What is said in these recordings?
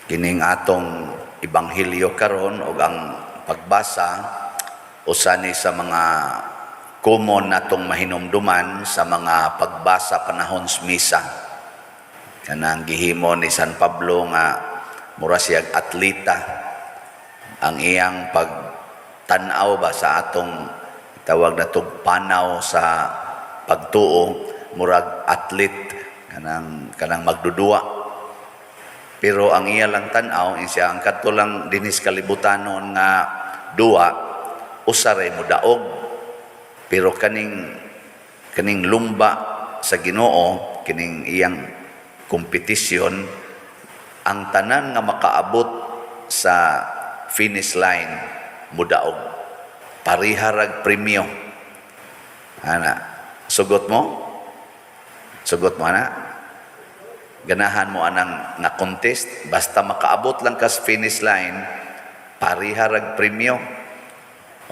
Kining atong ebanghelyo karon ug ang pagbasa, usa ni sa mga common natong mahinumduman sa mga pagbasa panahon sa misa. Kanang gihimo ni San Pablo nga mura siyag atleta, ang iyang pagtan-aw ba sa atong tawag na panaw sa pagtuo, murag athlete, kanang magdudua, pero ang iya lang tan-aw siya ang kadto lang dinis kalibutanon nga duwa, usa ray modaog, pero kaning lumba sa Ginoo, kining iyang kompetisyon, ang tanan nga makaabot sa finish line mudaog, pariharag premyo ana. Sugot mo? Sugot mo ana? Ganahan mo anang nga contest, basta makaabot lang ka sa finish line, pariharag premyo?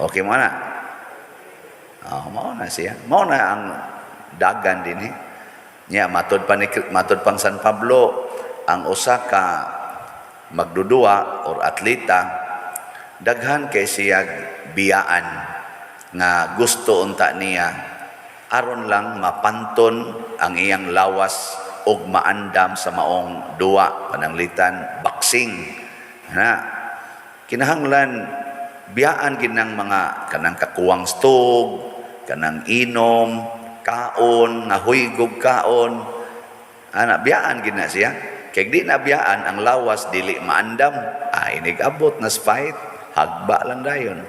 Okay mo ana? Oh, mao na siya, mao na ang dagan din eh. Nya matod pang San Pablo, ang usa ka magdudua or atleta, daghan kay siya biyaan nga gusto unta niya aron lang mapanton ang iyang lawas og maandam sa maong duwa, pananglitan boxing na kinahanglan biyaan ginang mga kanang kakuwang stog, kanang inom, kaon nga huygog kaon ana, biyaan gid na siya kay di na biyaan ang lawas, dili maandam. Ay, inig-abot na sa fight, hagba lang dayon.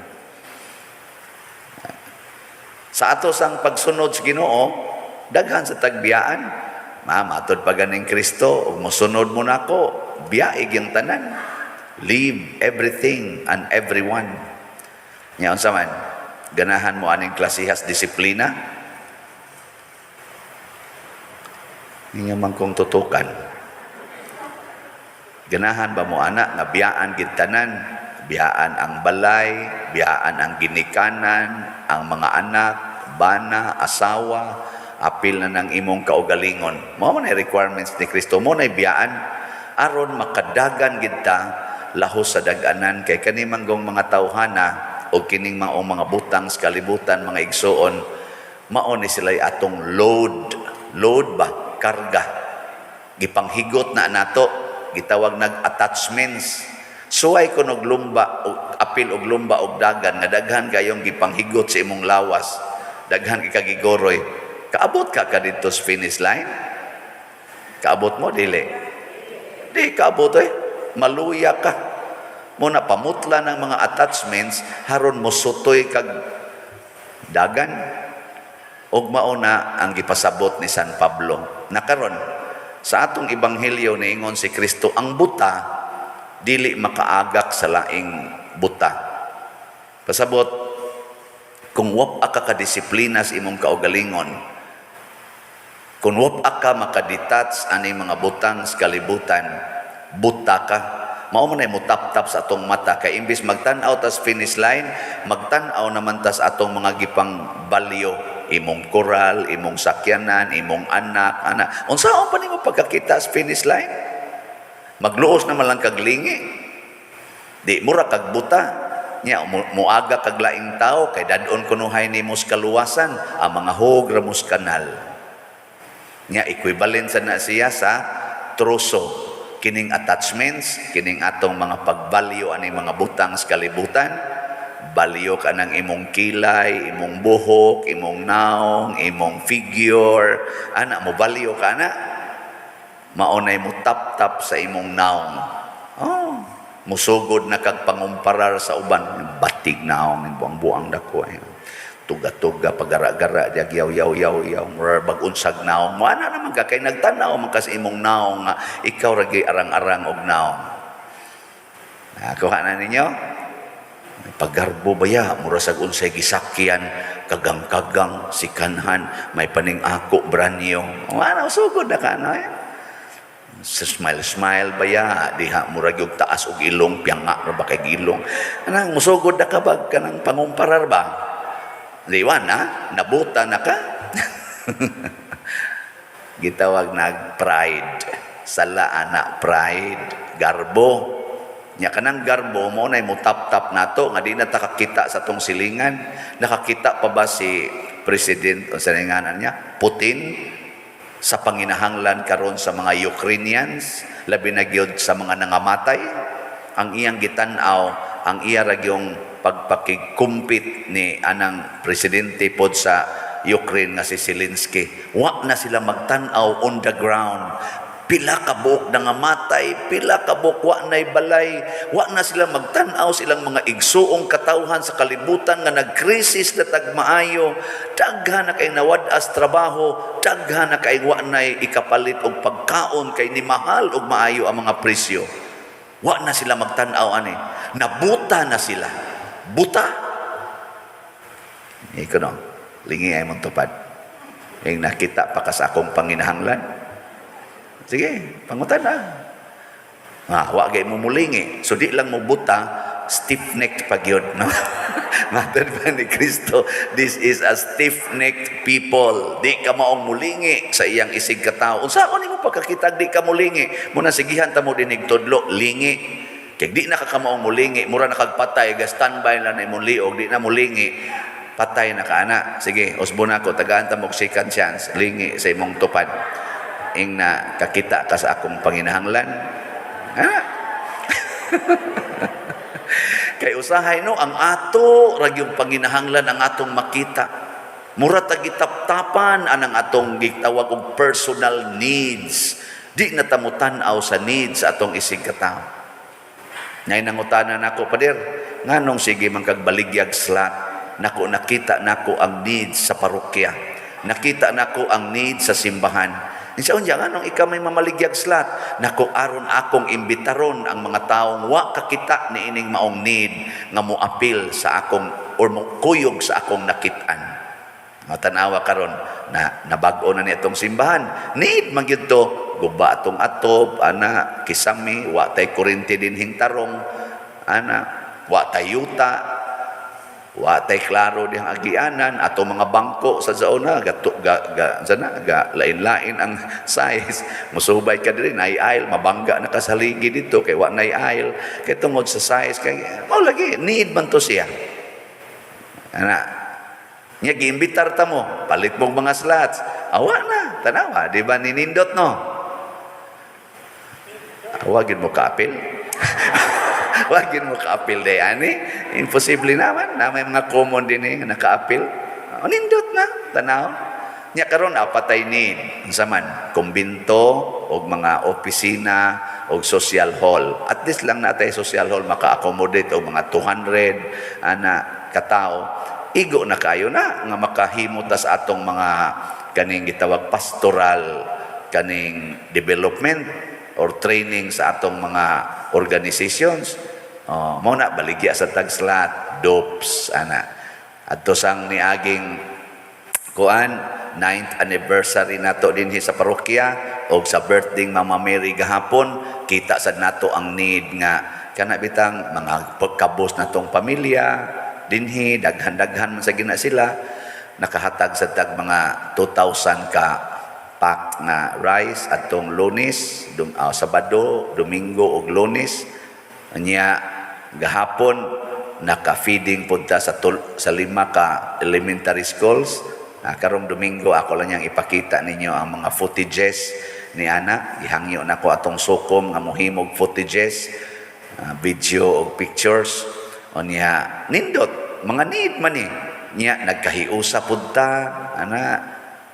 Sa ato sang pagsunod sa Ginoo, daghan sa tagbiyaan. Ma, matod pa ganing Kristo, ug mosunod mo nako, biyaig yung tanan. Leave everything and everyone. Nya unsa man? Ganahan mo aning klasihas disiplina? Ninyo man kong tutukan. Ganahan ba mo ana nga biyaan gid tanan? Biyaan ang balay, biyaan ang ginikanan, ang mga anak, bana, asawa, apil na ng imong kaugalingon. Mao man ay requirements ni Kristo. Mo na biyaan aron makadagan gid ta lahos sa dag-anan, kay kani manggong mga tawhana o kining maong mga butang sa kalibutan, mga igsuon, mao ni sila atong load. Load ba? Karga. Gipanghigot na nato, gitawag nag attachments. Suway ko og lumba og apil og lumba og dagan nga daghan kayong gipanghigot sa imong lawas. Daghan kay kagigoroy. Kaabot ka ka didto sa finish line? Kaabot mo dili? Di kaabot eh. Maluya ka. Mo na pamutla ng mga attachments haron mo sutoy kag dagan. Ug mao na ang gipasabot ni San Pablo. Nakaron sa atong ebanghelyo, niingon si Kristo, ang buta dili makaagak sa laing buta. Pasabot, kung wa ka kadisiplina sa imong kaugalingon, kung wa ka makadetach ani mga butang sa kalibutan, buta ka. Mao man ay mutap-tap sa atong mata kay imbis magtan-aw tas finish line, magtan-aw naman tas atong mga gipang balyo, imong koral, imong sakyanan, imong anak, ana. Unsaon pa nimo pagkakita sa finish line? Magluos naman lang kag lingi. Di mura kag buta. Nya muaga kag laing tao kay dad-on kunuhay nimo sa kaluwasan, ang mga hog ra mos kanal. Nya equivalent sa na siya sa troso, kining attachments, kining atong mga pagbalyo ani mga butang sa kalibutan. Balyo ka ng imong kilay, imong buhok, imong naong, imong figure, ana mo balyo ka na. Maunay mo tap-tap sa imong naong. Oh, musugod na kag pangumparar sa uban, batig naong, buang-buang dako ay. Tuga-tuga pagara-gara diag yaw yaw yaw yaw, mura bag-unsag naong mo ana naman ka kay nagtan-aw man ka sa imong naong nga ikaw ra gyud arang-arang og naong. Nakuha na ninyo? Paggarbo ba ya, mura sag unsay gisakyan, kagang-kagang, sikanhan, may paning ako, branyo. Ano, sugod na ka, no? Eh? Sa smile-smile ba ya, diha murag yung taas og ilong, piyanga ra ba kay ilong. Anang musugod na ka ba, kanang pangumparar ba? Liwan na, nabuta na ka. Gitawag nag pride. Sala ana, pride, garbo. Nya kanang garbo mo na mo tap-tap nato nga di na ta kakita sa atong silingan. Nakakita pa ba si President, unsa na ngalan niya, Putin, sa panginahanglan karon sa mga Ukrainians, labi na gyud sa mga nangamatay? Ang iyang gitan-aw, ang iya ra gyung pagpakigkumpit ni anang presidente pod sa Ukraine nga si Zelensky. Wa na sila magtan-aw on the ground, pila ka buok nangamatay, pila ka buok wa nay balay. Wa na sila magtan-aw silang mga igsuong katawhan sa kalibutan nga nagkrisis na tagmaayo, daghan na kay nawad-as trabaho, daghan na kay wa nay ikapalit og pagkaon kay ni mahal og maayo ang mga presyo. Wa na sila magtan-aw ani. Nabuta na sila. Buta. Iko no, lingi ay mong tupad. Yung nakita pa ka sa akong panginahanglan. Sige, pangutan na. Ah, wa gay mo mulingi. So di lang mo buta, stiff-necked pa gyud, no? Matod pa ni Kristo, this is a stiff-necked people. Di ka maong mulingi sa iyang isig katao. Unsa ko nimo pagkakita di ka mulingi? Muna sigihan ta mo dinig tudlo, lingi. Kay di na ka kamaong mulingi, mura na kagpatay, ga standby lang na imong liog, di na mulingi. Patay na ka ana. Sige, usbo na ko, tagaan ta mo og second chance, lingi sa imong tupad. Ing na kakita ka sa akong panginahanglan. Ha? Kay usahay no, ang ato ra gyung panginahanglan ang atong makita. Mura ta gitaptapan anang atong gitawag og personal needs. Di na ta motan-aw sa needs sa atong isig katawo. Ngay nangutana nako, "Pader, nganong sige man kag baligyag slot?" Nako, nakita nako ang needs sa parokya. Nakita nako ang needs sa simbahan. Insa unya, nganong ikaw may mamaligyag slot? Nako, aron akong imbitaron ang mga taong wa kakita ni ining maong need nga moapil sa akong or mo kuyog sa akong nakit-an. Nga tanawa karon na nabag-o na ni atong simbahan. Need man gyud to, guba atong atob ana, kisame, wa tay kuryente dinhing tarong ana, wa tay yuta, wa tay klaro dihang agianan. Ato mga bangko sa zona ga ga, ga, sana ga lain-lain ang size. Musubay ka diri, naay aisle, mabangga na ka sa haligi dito kay wa nay aisle kay tungod sa size. Kay mao lagi, need man to siya ana. Nya giimbitar ta mo, palit mong mga slots, awa na. Tanawa, di ba ninindot, no? Wagin mo kaapil. Wagin mo kaapil day ani. Imposible naman na may mga common din eh, nakaapil. O, nindot na, tanaw. Nya karon apatay need. Unsa man, kumbinto og mga opisina og social hall. At least lang natay social hall maka-accommodate og mga 200 ana katao. Igo na kayo na nga makahimo ta sa atong mga kaning gitawag pastoral kaning development or training sa atong mga organizations. Oh, mao na baligya sa tag slot, dopes ana. Adto sang niaging kuan, 9th anniversary nato dinhi sa parokya og sa birthday Mama Mary gahapon, kita sad nato ang need nga kana bitang mga pagkabos natong pamilya dinhi, daghan-daghan man sa gina sila. Nakahatag sa tag mga 2,000 ka pack nga rice atong Lunes, Sabado, Domingo ug Lunes. Nya gahapon naka-feeding pud ta sa lima ka elementary schools. Ah, karong Domingo ako lang niyang ipakita ninyo ang mga footages ni ana. Gihangyo nako atong sukom nga mohimog footages, video og pictures. Unya nindot, mga need man ni. Nya nagkahiusa pud ta ana,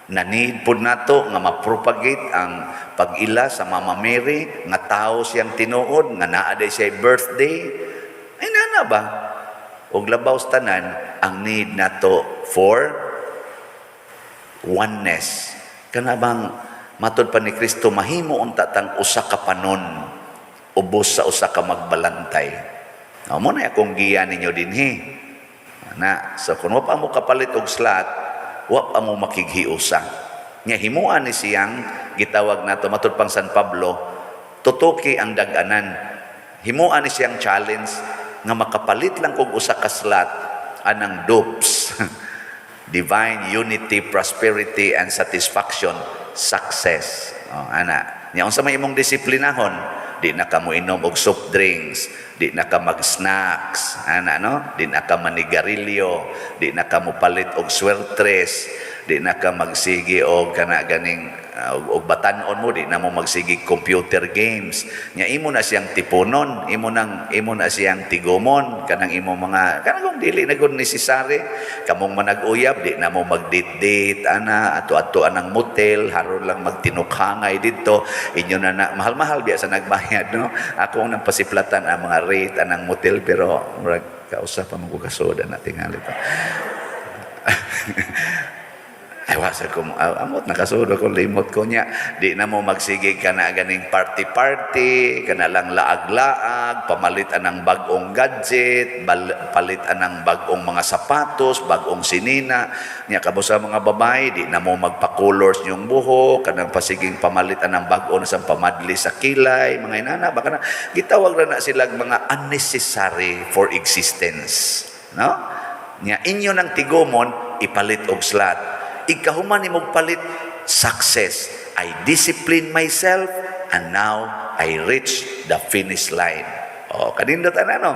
na need pud nato nga ma-propagate ang pag-ila sa Mama Mary nga tao siyang tinuod nga naa day siya birthday. Ay nana ba? Og labaw sa tanan, ang need nato for oneness. Kana bang matod pa ni Kristo, mahimo unta tang usa ka panon ubos sa usa ka magbalantay. O, mo na akong giya ninyo dinhi. Na, so kung wa pa mo kapalit og slot, wa pa mo makighiusa. Nga himuan ni siyang gitawag nato matud pang San Pablo, tutuki ang dag-anan. Himuan ni siyang challenge nga makapalit lang kog usa ka slot anang DUPS. Divine Unity, Prosperity, and Satisfaction, success. Oh, ana. Nya unsa may imong disiplinahon? Di na ka moinom og soft drinks, di na ka mag-snacks, ana, no? Di na ka manigarilyo, di na ka mopalit og swertres, di na ka magsigi og kana ganing og batan-on mo, di na mo magsigi computer games. Nya imo na siyang tipunon, imo na siyang tigumon kanang imo mga kanang kung dili na gud necessary. Kamong manag-uyab, di na mo mag-date-date ana, ato-ato anang motel, haron lang magtinukhangay didto. Inyo na na mahal-mahal biya sa nagbayad, no? Ako ang pasiplatan ang mga rate anang motel, pero murag kausa pa man ko kasud na tingali pa. Ay, wasa ko, amot nakasud ko, limot ko niya. Di na mo magsige ka na ganing party-party, kana lang laag-laag, pamalit anang bag-ong gadget, palit anang bag-ong mga sapatos, bag-ong sinina. Nya kamo sa mga babae, di na mo magpa-colors yung buhok, kanang pasiging pamalit anang bag-o na sa pamadli sa kilay, mga inana, baka na, gitawag na na silang mga unnecessary for existence. No? Nya inyo ng tigumon, ipalit og slot. Ikahuman ni palit, success. I discipline myself and now I reach the finish line. O, kanindot ana, no?